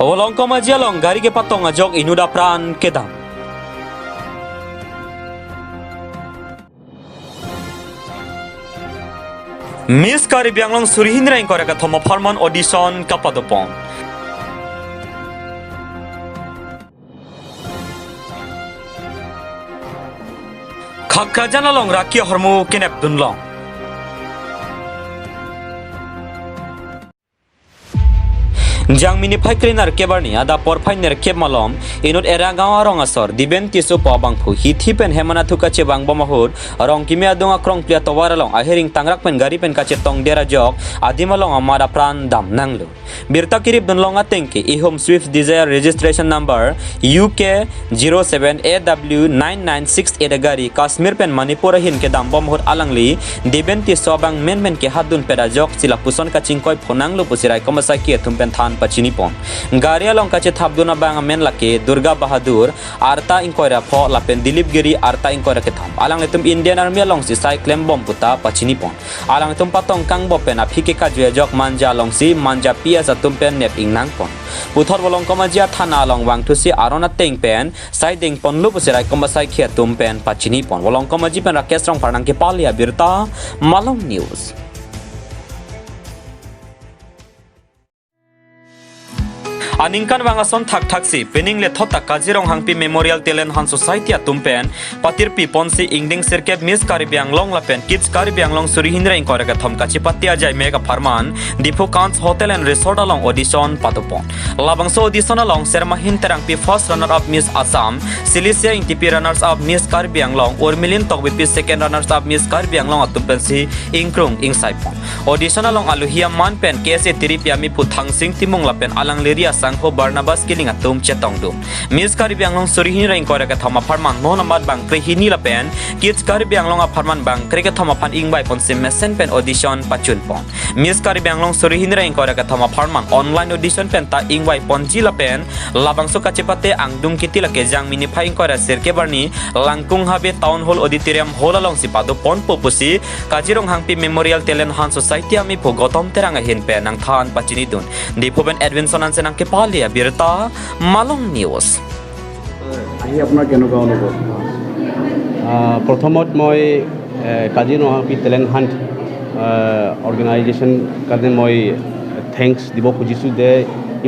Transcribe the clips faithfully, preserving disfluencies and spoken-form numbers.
Volongkom Aji along gari kepatong ajok inut apran kedam. Miss Karbi Anglong suri hini ra ingkoi ra kethom apharman audition kapadopon. Khakrajan along raki ahormu kenep dunlong. Jangmi niphai krenerkep arni adap porphai nerkep malom, inut Eragaon arong asor Diben Tisso pu abangphu hithi pen hem anatthu kachevang bom ahut, Rongkimi adung akrongpli atovar along ahiring tangrak pen gari pen kachetongder ajok adim along amat apran damnanglo. Birta kirip dunlong ateng ke ihum Swift Dzire registration number U K zero seven A W nine nine six eight agari Kashmir pen Manipur ahin kedam bom ahut alangli Diben Tisso abang menmen kehat dunpet ajok si lapuson kachingkoi phonanglo pusi raikom asaikhi atum pen than pachinipon. Gari along kachethap dun abang amen lake Durga Bahadur, arta ingkoi ra pho, lapen Dilip Giri, arta ingkoi ra kethom. Alanglitum Indian Army alongsi sai klem bom puta pachinipon. Alangtum patong kangbop pen aphi kekajui ajok Manja alongsi Manja P S atum pen nep ingnangpon. Puthot Volongkom Aji athana along vangthusi aron ateng pen sai dengponlo pusi raikom asaikhi atum pen pachinipon. Volongkom Aji pen Rakesh Rongphar nangkepale abirta, Malong News. Aningkanvang ason thakthaksi pining lethot ta Kaji Ronghangpi Memorial Talent Hunt Society atum pen patirpiponsi ingdeng sirkep Miss Karbi Anglong lapen Kids Karbi Anglong suri hini ra ingkoi ra kethom kachepate ajai mek apharman Diphu Kans Hotel and Resort along audition padopon. Labangso audition along Sermahin Terangpi first runner up Miss Assam, Cilicia Ingtipi runners up Miss Karbi Anglong, Urmilin Tokbipi second runners up Miss Karbi Anglong atum pensi ingkrung ingsaipon. Audition along aluhi aman pen K S A tiripi amiphu Thangsing Timung lapen alangli ri asangho Barnabas Killing atum chetongdun. Miss Karbi Anglong suri hini ra ingkoi ra kethom apharman non amat bang krehini lapen Kids Karbi Anglong apharman bang krekethom aphan ingvaiponsi mesen pen audition pachunpon. Miss Karbi Anglong suri hini ra ingkoi ra kethom apharman online audition pen ta ingvaiponji lapen labangso kachepate angdung kiti lake Jangmi niphai ingkoi ra sirkep arni Langkung Habe Town Hall Auditorium Hall alongsi padoponpo pusi Kaji Ronghangpi Memorial Talent Hunt Society amiphu Gautam Terang ahin pen nangthan pachinidun. Diphu pen Edwinson Hanse nangkepale abirta, Malong News. আহি আপোনাৰ কেনেকুৱা অনুভৱ? আহ, প্ৰথমত মই, এ, কাজি Rongali talent hunt, আহ, অৰ্গেনাইজেশ্যন কাৰণে মই থেংকছ দিব খুজিছোঁ যে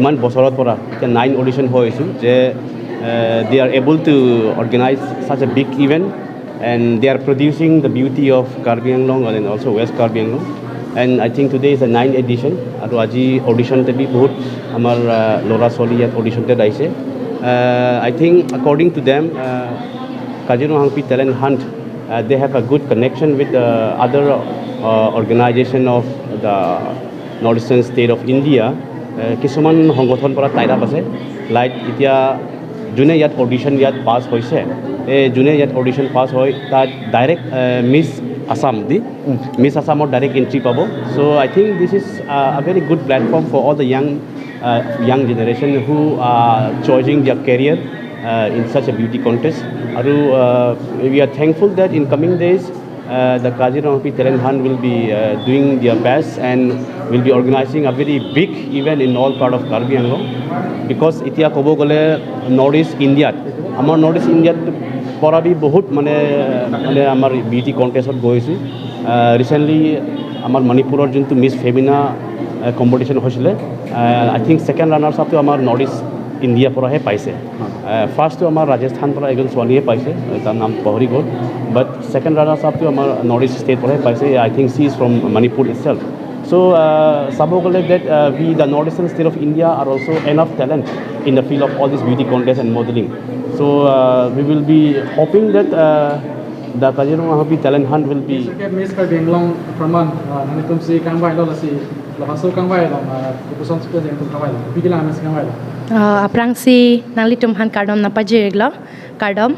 ইমান বছৰৰ পৰা এতিয়া নাইন অডিশ্যন হৈ আছোঁ যে, এ, they are able to organize such a big event and they are producing the beauty of Karbi Anglong and also West Karbi Anglong. And I think today is the ninth edition. আৰু আজি অডিশ্যনতে বি বহুত আমাৰ, আহ, ল'ৰা ছোৱালী ইয়াত অডিশ্যনতে আহিছে। Uh, I think according to them, uh, Kazi Rongali talent hunt, uh, they have a good connection with, uh, other, uh, organization of the North Eastern State of India. Uh, কিছুমান সংগঠন পৰা টাইড আপ আছে। লাইক এতিয়া যোনে ইয়াত অডিশ্যন ইয়াত পাছ হৈছে, এই যোনে ইয়াত অডিশ্যন পাছ হয় তাত ডাইৰেক্ট, আহ, মিছ আছাম দি, মিছ আছামত ডাইৰেক্ট এণ্ট্ৰি পাব। So I think this is, uh, a very good platform for all the young, uh, young generation who are choosing their career, uh, in such a beauty contest. আৰু, uh, we are thankful that in coming days, uh, the Kaji Rongpi Talent Hunt will be, uh, doing their best and will be organizing a very big event in all part of Karbi Anglong, because এতিয়া ক'ব গ'লে নৰ্থ ইষ্ট ইণ্ডিয়াত, আমাৰ নৰ্থ ইষ্ট ইণ্ডিয়াত পৰা বি বহুত মানে, মানে আমাৰ বিউটি কণ্টেষ্টত গৈছোঁ। ৰিচেণ্টলি আমাৰ মণিপুৰৰ যোনটো মিছ ফেমিনা কম্পিটিশ্যন হৈছিলে, I think second runners up to আমাৰ নৰ্থ ইষ্ট ইণ্ডিয়াৰ পৰাহে পাইছে। ফাৰ্ষ্টটো আমাৰ ৰাজস্থান পৰা এজন ছোৱালীয়ে পাইছে, তাৰ নাম পাহৰি গ'ল, বাট ছেকেণ্ড ৰানাৰ্ছ আপটো আমাৰ নৰ্থ ইষ্ট ষ্টেট পৰাহে পাইছে। I think she is from Manipur itself. So, uh, চাব গ'লে that, uh, we, the North Eastern state of India, are also enough talent in the field of all this beauty contest and modeling. So, uh, we will be hoping that, uh, the Kaziranga Happy Talent Hunt will be. Miss Karbi Anglong apharman, uh, nangtum si kangvai lo lasi, labangso kangvai lo, uh, kupuson si kangvai lo, piki lang si kangvai lo. Uh, aphrangsi nanglitum aphan kardom nangpajirlo, kardom.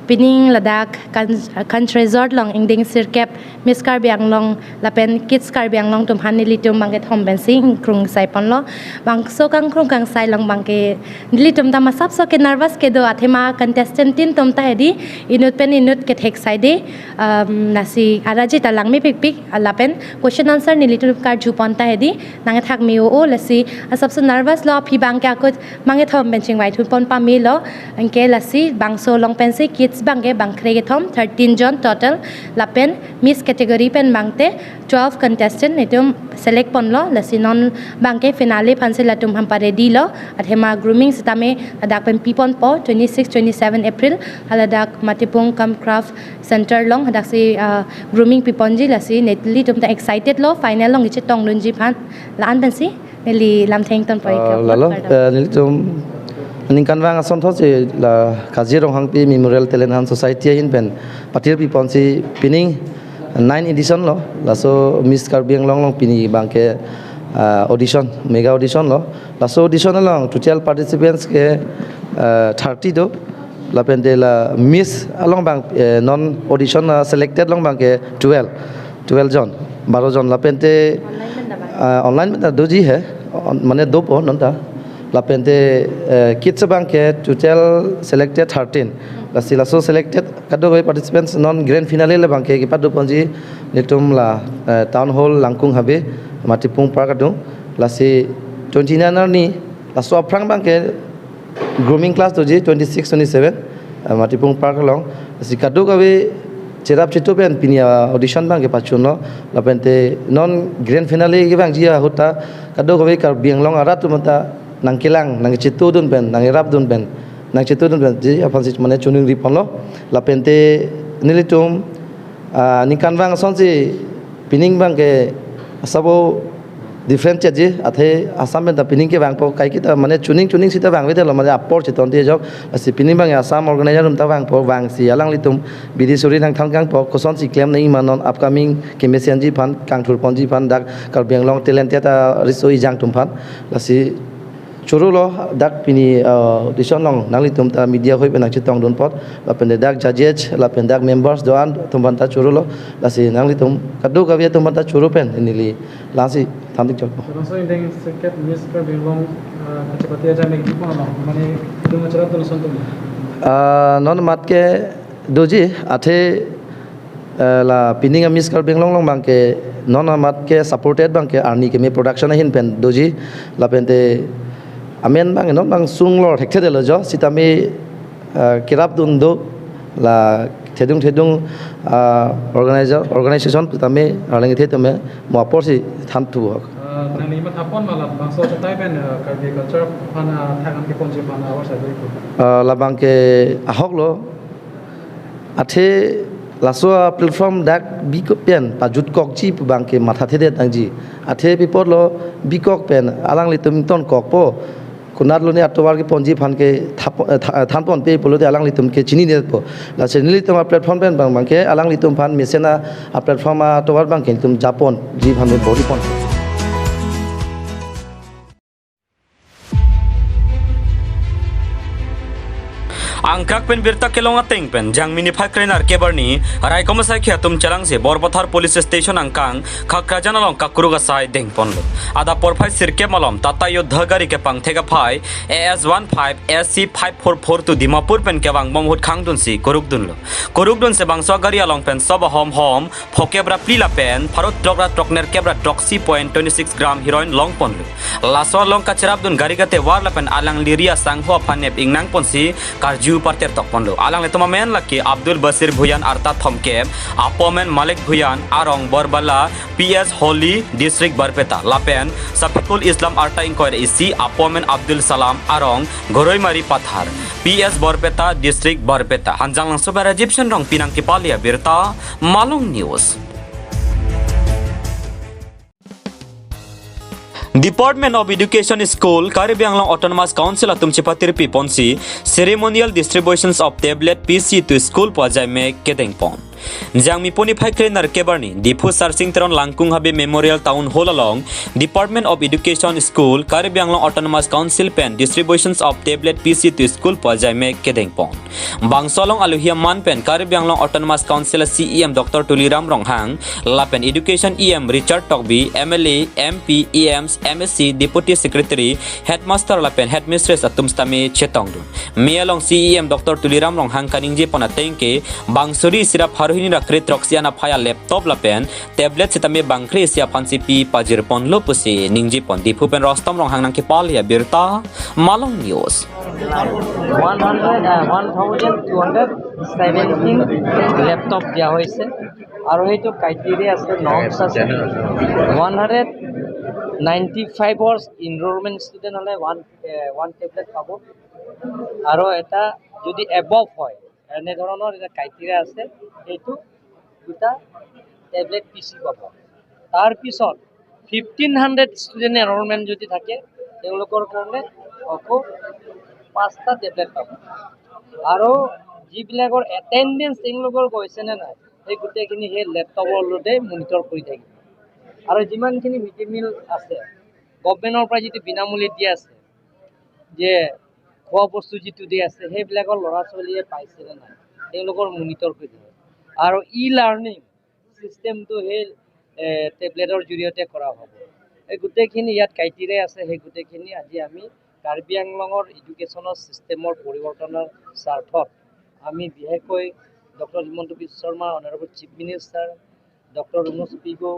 Pining ladak Kan-, Kanch Resort along ingdeng sirkep Miss Karbi Anglong lapen Kids Karbi Anglong atum aphan nelitum bangkethom pensi ingkrung sai ponlo. Bangso kangkrung kangsai along bangke nelitum ta masapso ke nervous kedo, athema contestant tin atum ta hedi inut pen inut kethek saide, um, lasi arajita langmepikpik, lapen question answer nelitum karju pon ta hedi nangkethak me-o-o, lasi asapso nervous lo, aphi bangke akut bangkethom pen chingvai thun pon pamelo. Anke lasi bangso along pensi kids bangke bangkre kethom, thirteen jon total, lapen Miss category pen bangte twelve contestant itum select ponlo, lasi non bangke finale aphansi latum aphan pa ready lo, athema grooming sitame ladak pen pi ponpo, twenty-six, twenty-seven April, haladak Matipung cum Craft Center along hadaksi, ah, grooming pi ponji, lasi nelitum ta excited lo, final along kechetongdunji aphan. La-an pensi neli lamthe ingtonpo. Ah, ikap lalo, kardom. Eh, nelitum ningkanvang asonthotsi la Kazi Ronghangpi Memorial Talent Hunt Society ahin pen patir pi ponsi pining nine edition lo, laso Miss Karbi Anglong along pini bangke, ah, audition, mega audition lo. Laso audition along total participants ke, ah, thirty do. Lapente la Miss along bang, eh, non audition, ah, selected along bangke twelve, twelve jon, baro jon. Lapente, online pen ta bang, ah, online pen ta doji he, on-, mane dopo non ta. Lapente, eh, kids bangke total selected thirteen. Lasi laso selected kadokave participants non grand finale le bangke kepado ponji nelitum la, eh, Town Hall Langkung Habe, Matipung Park adung. Lasi twenty-nine arni laso aphrang bangke grooming class doji twenty-six, twenty-seven, eh, Matipung Park along. Lasi kadokave cherap chetu pen pini, ah, audition bangke pachunlo. Lapente non grand finale kevangji ahut ta kadokave Karbi Anglong arat atum ta nangkelang, nangchetudun pen, nangrapdun pen, nangchetudun penji aphansi mane choningri ponlo. Lapente nelitum, ah, ningkanvang asonsi pining bangke asabo different chetji, athe Assam pen ta pining kevangpo, kaike ta mane choning choning sita vangvedetlo, mane apor chetonde ajok. Lasi pining bang Assam organizer atum ta vangpo, vangsi alanglitum bidi suri nangthan kangpo, kosonsi klem nangji ma non upcoming kemesenji aphan, kangthur ponji aphan, dak Karbi Anglong talented, ah, riso ejang atum aphan. Lasi choro lo dak pini, ah, audition along nanglitum ta media hoi pen nangchetongdun apot, lapen dak judges, lapen dak members do-an atum aphan ta choro lo. Lasi nanglitum kadokave atum aphan ta choro pen neli lasi thandik chotpo. Laso ingdeng sirkep Miss Karbi Anglong, ah, kachepate ajai mek di pon along, mane itum acherapdun ason atum. Ah, non amat ke doji, athe, eh, la pining a Miss Karbi Anglong along bangke non amat ke supported bangke Arni Keme Production ahin pen doji, lapente amen bang non bang sunglor thekthedetlo jo, sitame, eh, kerapdun do, la thedung thedung, ah, organizer, organization tame arleng the tame mo aporsi thanthu hok. Ah, nangli matha pon ma labangso achatai pen, ah, Karbi culture aphan, ah, thak an keponji aphan, ah, awar sa doi ko. Ah, labangke ahok lo, athe laso a platform dak bikok pen pajutkokji pu bangke mathathedet nangji. Athe pi apotlo bikok pen alanglitum ingtonkokpo. Konatlo ne atovar keponji aphan ke thap-, eh, tha-, eh, than ponpe pulote alanglitum ke chininetpo. Lasi nelitum a platform pen bang bangke alanglitum aphan mesen a platform atovar bangke nelitum japonji aphan bor-i pon. Angkrak pen birta kelong ateng pen Jangmi niphai krenerkep arni raikom asaikhi atum chelangsi Borpathar Police Station angkang Khakrajan along kakruk asai dengponlo. Adap porphai sirkep malom Tata Yodha gari kepangthek aphai A S one five S C five four four two Dimapur pen kevangbom ahut khangdunsi kurukdunlo. Kurukdunsi bangso gari along pen sob ahom hom phokep ra phli lapen pharo throk ra throknerkep ra throksi point twenty six gram heroin longponlo. Laso along kacherapdun gari katevar lapen alangli ri asangho aphan nep ingnangponsi karju parter tokponlo. Alanglitum amen lake Abdul Basir Bhuyan arta thomkep, apo amen Malik Bhuyan, arong Borbala, P S Holi, District Barpeta, lapen Safikul Islam arta ingkoi ra isi, apo amen Abdul Salam, arong Goroimari Pathar, P S Barpeta, District Barpeta. Hanjanglangso pen Rajiv Shenrong, pinang kepale abirta, Malong News. Department of Education School, Karbi Anglong Autonomous Council atum chepatirpi ponsi ceremonial distributions of tablet P C to school pu ajai mek kedengpon. Jangmi puni phai kre nerkep arni Diphu Sarsing Teron Langkung Habe Memorial Town Hall along Department of Education School, Karbi Anglong Autonomous Council pen distributions of tablet P C to school pu ajaimek kedengpon. Bangso along aluhi aman pen Karbi Anglong Autonomous Council C E M Doctor Tuliram Ronghang lapen Education E M Richard Tokbi, M L A, M P, E Ms, M S C, Deputy Secretary, Headmaster lapen Headmistress atum sitame chetongdun. Mei along C E M Doctor Tuliram Ronghang kaningjepon ateng ke bangso ri sirap haruhini ra kre throksi an aphai a-laptop lapen tablet sitame bang kre isi aphan si pi pajirponlo pusi ningjepon. Diphu pen Rostom Ronghang nangkepale abirta, Malong News. One hundred one thousand two hundred seventeen laptop দিয়া হৈছে আৰু সেইটো ক্ৰাইটেৰিয়া আছে, নৰ্মছ আছে। One hundred ninety ফাইভৰ ইনৰলমেণ্ট ষ্টুডেণ্ট হ'লে one one tablet পাব আৰু এটা যদি এবভ হয়, এনেধৰণৰ এটা ক্ৰাইটেৰিয়া আছে, সেইটো দুটা টেবলেট পি চি পাব। তাৰপিছত ফিফটিন হাণ্ড্ৰেড ষ্টুডেণ্ট এনৰলমেণ্ট যদি থাকে, তেওঁলোকৰ কাৰণে আকৌ পাঁচটা টেবলেট পাব। আৰু যিবিলাকৰ এটেণ্ডেঞ্চ তেওঁলোকৰ গৈছেনে নাই, সেই গোটেইখিনি সেই লেপটপৰ লগতে মনিটৰ কৰি থাকিব। আৰু যিমানখিনি মিড ডে মিল আছে, গভমেণ্টৰ পৰা যিটো বিনামূলীয়া দি আছে, যে খোৱা বস্তু যিটো দি আছে, সেইবিলাকৰ ল'ৰা ছোৱালীয়ে পাইছেনে নাই, তেওঁলোকৰ মনিটৰ কৰি থাকিব। আৰু ই লাৰ্ণিং ছিষ্টেমটো সেই টেবলেটৰ জৰিয়তে কৰা হ'ব। এই গোটেইখিনি ইয়াত ক্ৰাইটেৰিয়া আছে, সেই গোটেইখিনি আজি আমি কাৰ্বি আংলঙৰ এডুকেশ্যনৰ ছিষ্টেমৰ পৰিৱৰ্তনৰ স্বাৰ্থত আমি বিশেষকৈ doctor Himanta Biswa Sarma, honourable chief minister, doctor Ranoj Pegu,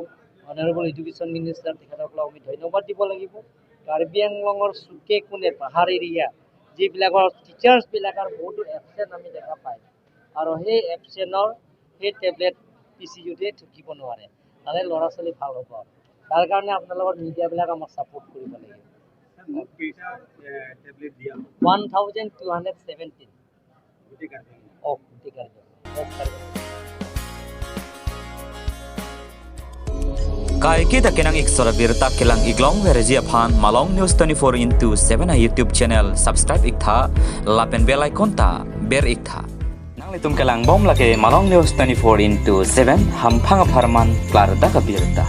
honourable education minister, তেখেতসকলক আমি ধন্যবাদ দিব লাগিব। কাৰ্বি আংলঙৰ চুকে কোণে, পাহাৰ এৰিয়া, যিবিলাকৰ টিচাৰ্ছবিলাকৰ বহুতো এবচেণ্ট আমি দেখা পায়, আৰু সেই এবচেণ্টৰ সেই টেবলেট পি চি ইউতে থাকিব নোৱাৰে, তাৰে ল'ৰা ছোৱালী ভাল হ'ব। তাৰ কাৰণে আপোনালোকৰ মিডিয়াবিলাক আমাক ছাপোৰ্ট কৰিব লাগিব। কেইটা টেবলেট দিয়া হ'ব? One thousand two hundred seventeen. গোটেই কাৰ্বি আংলং। অ, গোটেই Karbi Anglong. Kaiketa kenang-ik sora birta kelang-ik longverji aphan Malong News twenty-four into seven a-YouTube channel subscribe-ik tha lapen bell icon ta ber-ik tha. Nanglitum kelangbom lake Malong News twenty-four into seven, hamphang apharman klardak abirta.